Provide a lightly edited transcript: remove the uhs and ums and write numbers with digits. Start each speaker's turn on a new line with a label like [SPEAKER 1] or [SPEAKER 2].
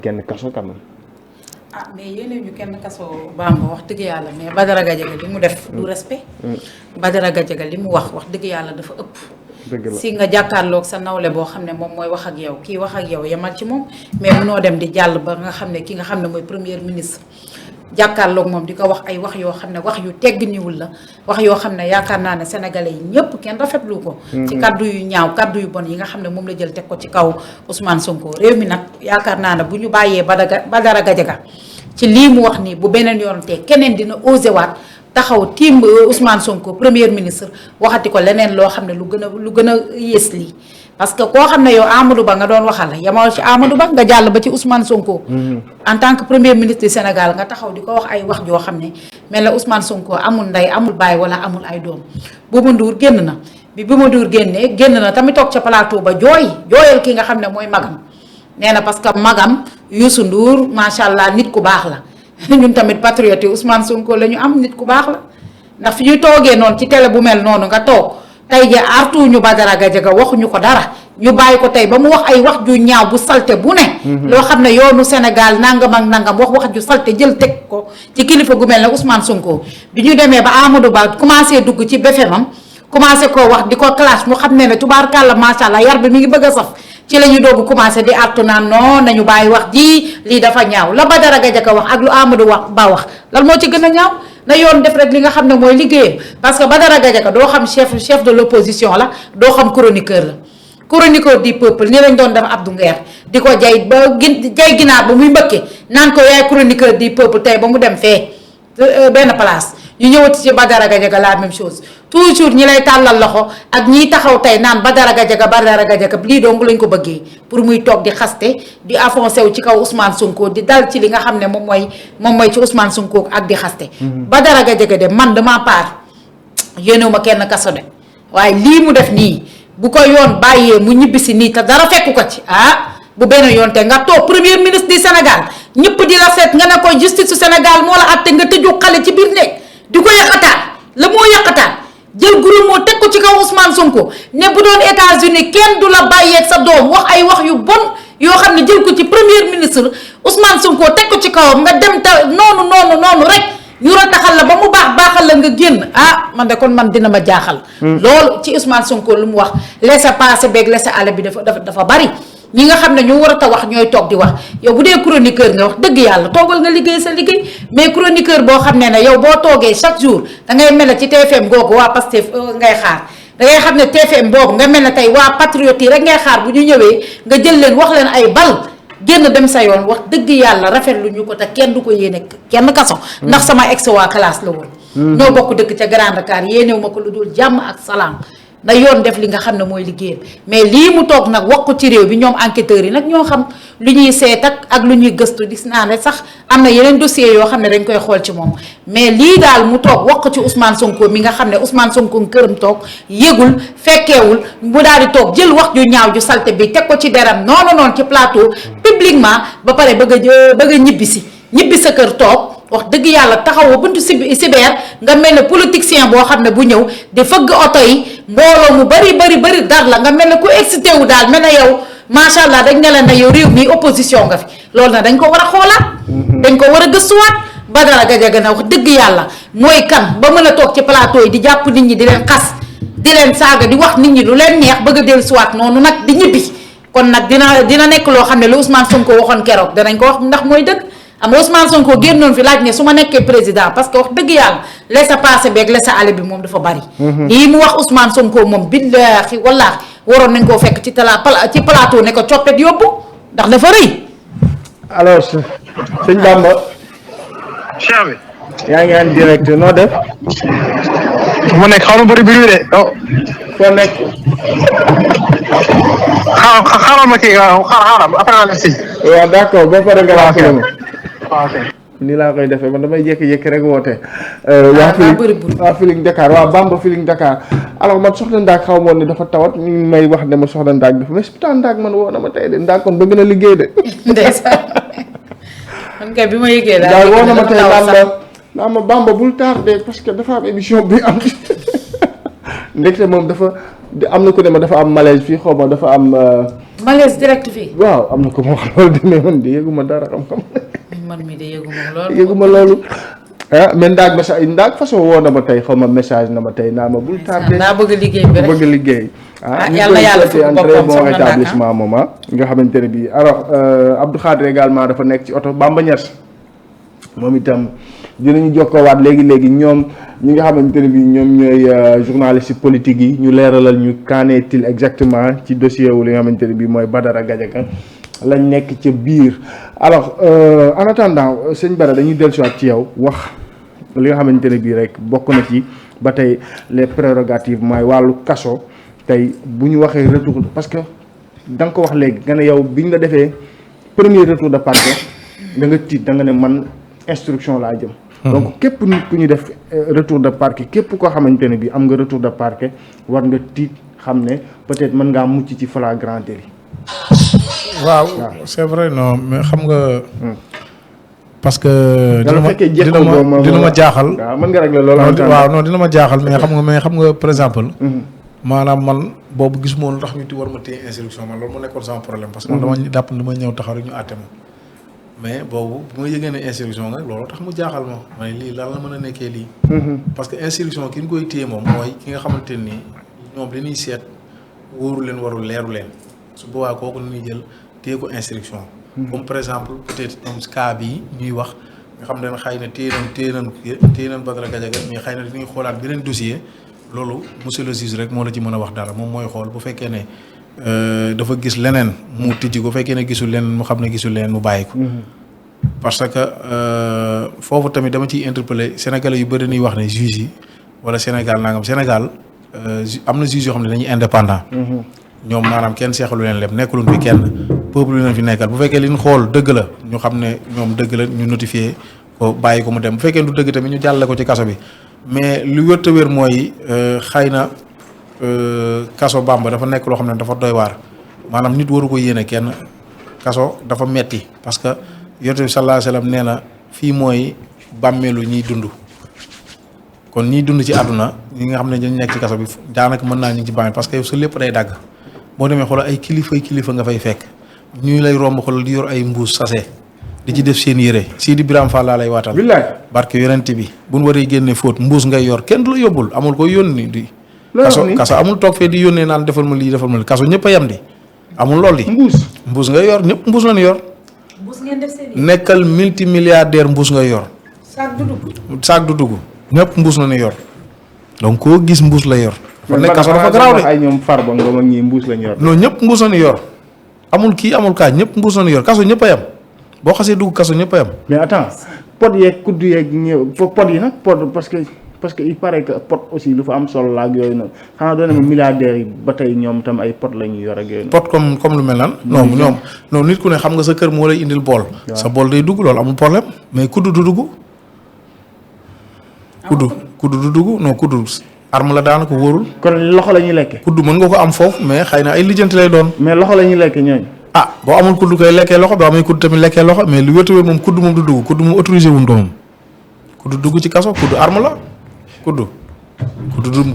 [SPEAKER 1] kenn kaso quand même.
[SPEAKER 2] ah mais yéene ñu kenn kaso Bamba wax dëgg yàlla mais Badara Gadiaga li mu def du respect. Badara Gadiaga li mu wax dëgg yàlla dafa ëpp. si nga jàkkaarloog sa nawle boo xam ne moom mooy wax ak yow kii wax ak yow yemal ci moom mais munoo dem di jàll ba nga xam ne ki nga xam ne mooy premier ministre jàkkaarloog moom di ko wax ay wax yoo xam ne wax yu tegginiwul la wax yoo xam ne yaakaar naa ne sénégalais yi ñëpp kenn rafetlu ko. ci kaddu yu ñaaw kaddu yu bon yi nga xam ne moom la jël teg ko ci kaw Ousmane Sonko réew mi nag yaakaar naa ne bu ñu bàyyee Badara Gadiaga ci lii mu wax nii bu beneen yoon te keneen dina osé waat taxaw tiim Ousmane Sonko premier ministre waxati ko leneen loo xam ne lu gën a yées lii. parce que koo xam ne yow Amadou Ba nga doon waxal yamal ci Amadou Ba nga jàll ba ci Ousmane Sonko. en tant que premier ministre du Sénégal nga taxaw di ko wax ay wax joo xam ne mel na Ousmane Sonko amul ndey amul baay wala amul ay doom. Bouba Ndour génn na bi Bouba Ndour génn na tamit toog ca plateau ba jooyal ki nga xam ne mooy magam nee na parce que magam Youssou Ndour macha allah nit ku baax la ñun tamit patriote yi Ousmane Sonko la ñu am nit ku baax la ndax fi ñu toogee noonu ci télé bu mel noonu nga toog. tey ja artuñu Badara Gadiaga waxuñu ko dara ñu bàyyi ko tey ba mu wax ay wax ju ñaaw bu salte bu ne. loo xam ne yoonu Sénégal nangam ak nangam wax ju salte jël teg ko ci kilifa gu mel ne Ousmane Sonko bi ñu demee ba Amadou Ba commencé dugg ci BFM commencé koo wax di ko clash mu xam ne tubaarkàlla macha allah yar bi mi ngi bëgg a saf ci la ñu doog commencé di artu naan non nañu bàyyi wax ji lii dafa ñaaw la Badara Gadiaga wax ak lu Amadou Ba wax lan moo ci gën a ñaaw. na yoon def rek li nga xam ne mooy liggéeyam parce que Badara Gadiaga doo xam chef de l'opposition la doo xam chroniqueur la chroniqueur du peuple ni lañ doon def Abdou Nguer di ko jay ba jay ginaar ba muy mbëkke naan ko yaay chroniqueur du peuple tey ba mu dem fee benn place ñu ñëwati ci Badara Gadiaga la même chose toujours ñi lay tàllal loxo ak ñiy taxaw tey naan Badara Gadiaga lii dong lañ ko bëggee pour muy toog di xaste di avancé wu ci kaw Ousmane Sonko di dal ci li nga xam ne moom mooy ci Ousmane Sonko ak di xaste Badara Gadiaga de man de ma part yéenewuma kenn kaso de waaye lii mu def nii bu ko yoon bàyyee mu ñibbisi nii te dara fekku ko ci bu benn yoon te nga toog premier ministre du Sénégal ñëpp di la seet nga ne ko justice su Sénégal moo la àtte nga tëju xale ci biir néeg di ko yàqataan la moo yàqataan jël groupe moo teg ko ci kaw Ousmane Sonko ne bu doon États-Unis kenn du la bàyyeeg sa doom wax ay wax yu bon yoo xam ne jël ko ci premier ministre Ousmane Sonko teg ko ci kawam nga dem ta noonu rek ñu rataxal la ba mu baaxal la nga génn man de kon man dina ma jaaxal. loolu ci Ousmane Sonko lu mu wax laisser-passer beeg laisser-aller bi dafa bari. ñi nga xam ne ñu war a wax ñooy toog di wax yow bu dee chroniqueur nga wax dëgg yàlla toogal nga liggéey sa liggéey mais chroniqueur boo xam ne yow boo toogee chaque jour dangay mel ne ci TFM googu waa Pastef ngay xaar dangay xam ne TFM boobu nga mel ne tey waa patriote yi rek ngay xaar bu ñu ñëwee nga jël leen wax leen ay bal génn dem sa yoon wax dëgg yàlla rafetlu ñu ko te kenn du ko yéene kenn kaso ndax sama ex waa classe la woon ñoo bokk dëkk ca Grand Dakar yéenewu ma ko lu dul jàmm ak salaam na yoon def li nga xam ne mooy liggéeyam mais lii mu toog nag wax ko ci réew bi ñoom enquêteurs yi nag ñoo xam lu ñuy seet ak lu ñuy gëstu gis naa ne sax am na yeneen dossiers yoo xam ne dañ koy xool ci moom mais lii daal mu toog wax ko ci Ousmane Sonko mi nga xam ne Ousmane Sonko këram toog yëgul fekkeewul mu daal di toog jël wax ju ñaaw ju salte bi teg ko ci deram noonu ci plateau publiquement ba pare bëgg a ñibbi sa kër toog wax dëgg yàlla taxawoo buntu cyber nga mel ne politicien boo xam ne bu ñëw di fëgg oto yi mbooloo mu bari dar la nga mel ne ku excité wu daal mel ne yow macha allah dañ ne la ne yow réew mi opposition nga fi loolu nag dañ ko war a xoolaat. dañ ko war a gëstuwaat Badara Gadiaga na wax dëgg yàlla mooy kan ba mën a toog ci plateau yi di jàpp nit ñi di leen xas di leen saaga di wax nit ñi lu leen neex bëgg a dellusiwaat noonu nag di ñibbi kon nag dina nekk loo xam ne lu Ousmane Sonko waxoon keroog danañ ko wax ndax mooy dëgg. am Ousmane Sonko génnoon fi laaj ne su ma nekkee président parce que wax dëgg yàlla laisser-passer beeg laisser-aller bi moom dafa bari. lii mu wax Ousmane Sonko moom billaahi wallaahi waroon nañ koo fekk ci plateau ne ko coppet yóbbu ndax dafa rëy.
[SPEAKER 1] alors sëñ Bamba.
[SPEAKER 3] cheikh bi.
[SPEAKER 1] yaa ngi en direct noo def.
[SPEAKER 3] mu nekk xaw ma bëri bi de.
[SPEAKER 1] foo nekk.
[SPEAKER 3] xaaral ma kii xaaral après naa def si.
[SPEAKER 1] waaw d'accord boo paree nga wax
[SPEAKER 3] ok.
[SPEAKER 1] nii laa koy defee man damay jékki-jékki rek woote. waa Feeling Dakar waa Bamba Feeling Dakar alors man soxna Ndaak xaw ma woon ne dafa tawat ñu ngi may wax ne ma soxna Ndaak dafa mais pourtant Ndaak man woo na ma tey de Ndaak kon bëgg na liggéey de.
[SPEAKER 2] ndeysaan man kay bi ma yëgee daal
[SPEAKER 1] woo na ma tey naan ma Bamba bul tardé parce que dafa am émission bi am ndekete moom dafa am na ku ne ma dafa am malaise fii xaw ma dafa am
[SPEAKER 2] malaise direct fii.
[SPEAKER 1] waaw am na ko ma wax loolu demee man de yëguma dara xam-xam.
[SPEAKER 2] man mi de yëguma loolu.
[SPEAKER 1] yëguma loolu. ah mais ndaag façon woo na ma tey xaw ma message na ma tey naa ma bul tardé.
[SPEAKER 2] daa bëgg liggéey bi rek
[SPEAKER 1] bëgg liggéey.
[SPEAKER 2] yàlla yàlla fi
[SPEAKER 1] très bon établissement moom nga xamante ne bii alors Abdou Khadre également dafa nekk ci oto Bamba Niass moom itam dinañu jokkoowaat léegi ñoom ñi nga xamante ne bii ñoom ñooy journaliste politique yi ñu leeralal ñu qu'en est-il exactement ci dossier wu li nga xamante ne bii mooy Badara Gadiaga lañ nekk ca biir. alors en attendant sëñ Bara dañuy dellusiwaat ci yow wax li nga xamante ne bii rek bokk na ci ba tey les prérogatives mooy wàllu kaso. tey bu ñu waxee retour parce que da nga ko wax léegi nga ne yow biñ la defee premier retour de parquet da nga tiit da nga ne man instruction laa jëm. donc képp nit ku ñu def retour de parquet képp koo xamante ne bi am nga retour de parquet war nga tiit xam ne peut-être mën ngaa mucc ci flagrant délit.
[SPEAKER 4] waaw c'est vrai non mais xam nga. parce que. dina ma jaaxal.
[SPEAKER 1] waaw mën nga régler loolu.
[SPEAKER 4] waaw non dina ma jaaxal mais xam nga par exemple. maanaam man boobu gis moom lu tax ñu war ma téye instruction man loolu mu nekkoon sama problème parce que man dama ñëw taxaw rek ñu àtte ma mais boobu bu ma yëgee ne instruction nga loolu tax mu jaaxal ma ma ne lii lan la mën a nekkee lii parce que instruction ki ñu koy téye moom mooy ki nga xamante nii ñoom li ñuy seet wóoru leen warul leeru leen su boobaa kooku ni ñuy jël téye ko instruction comme par exemple peut-être ñoom cas bii ñuy wax nga xam ne xëy na téye nañ Badara Gadiaga mais xëy na dañuy xoolaat beneen dossier loolu monsieur le juge rek moo la ci mën a wax dara moom mooy xool bu fekkee ne dafa gis leneen mu tijji ko bu fekkee ne gisul leneen mu xam ne gisul leneen mu bàyyi ko. parce que foofu tamit dama ciy interpeller sénégalais yu bëri ñuy wax ne juge yi wala Sénégal nangam Sénégal am na juge yoo xam ne dañuy indépendant. ñoom maanaam kenn seexalu leen lépp nekkuluñ fi kenn peuple leen fi nekkal bu fekkee li ñu xool dëgg la ñu xam ne ñoom dëgg la ñu notifié ko bàyyi ko mu dem bu fekkee du dëgg tamit ñu jàllale ko ci kaso bi. mais lu wér te wér mooy xëy na kaso Bamba dafa nekk loo xam ne dafa doy waar maanaam nit waru ko yéene kenn kaso dafa metti parce que Yonent bi sallallahu alayhi wasallam nee na fii mooy bàmmeelu ñiy dund kon ñiy dund ci àdduna ñi nga xam ne dañu nekk ci kaso bi daanaka mën naa ñu ci bàmmeel parce que yow sa lépp day dagg boo demee xoolal ay kilifa nga fay fekk ñuy lay romb xoolal di yor ay mbuus sase di ci def seen yére Sidi Birame Fall laa lay waatal.
[SPEAKER 1] billaay
[SPEAKER 4] barke yonent bi bu ñu waree génne fóot mbuus ngay yor kenn du la yóbbul amul ko yónni di. kaso amul toog fee di yónnee naan defal ma lii defal ma lii kaso ñëpp a yem di amul lool di. mbuus ngay yor ñëpp mbuus lañu yor.
[SPEAKER 2] mbuus ngeen def seen
[SPEAKER 4] nekkal multimilliardaire mbuus ngay yor. saak du dugg ñëpp mbuus lañu yor donc koo gis mbuus la yor. dafa nekk kaso dafa garaaw de
[SPEAKER 1] ay ñoom Farba Ngom ak ñii mbuus lañu yor.
[SPEAKER 4] non ñëpp mbuus lañu yor amul kii amul kaa ñëpp mbuus lañu yor kaso ñëpp a yem boo xasee dugg kaso ñëpp a yem.
[SPEAKER 1] mais attends pot yeeg kudd yeeg ñëw pot yi nag pot parce que il paraît que pot aussi lu fa am solo la ak yooyu noonu xanaa doon na ma milliardaires yi ba tey ñoom tam ay pot la ñuy yor ak yooyu.
[SPEAKER 4] pot comme lu mel nan. non nit ku ne xam nga sa kër moo lay indil bool. sa bool day dugg loolu amul problème mais kudd du dugg. kudd du dugg non kudd arme la daanaka wóorul.
[SPEAKER 1] kon loxo la ñuy lekke.
[SPEAKER 4] kudd mën nga ko am foofu mais xëy na ay lijjanti lay doon.
[SPEAKER 1] mais loxo la ñuy lekke ñooñu.
[SPEAKER 4] ah boo amul kudd koy lekkee loxo boo amee kudd tamit lekkee loxo mais lu wétu moom kudd moom du dugg kudd moom autorisé wuñ ko moom kudd dugg ci kaso kudd arme la kudd du dugg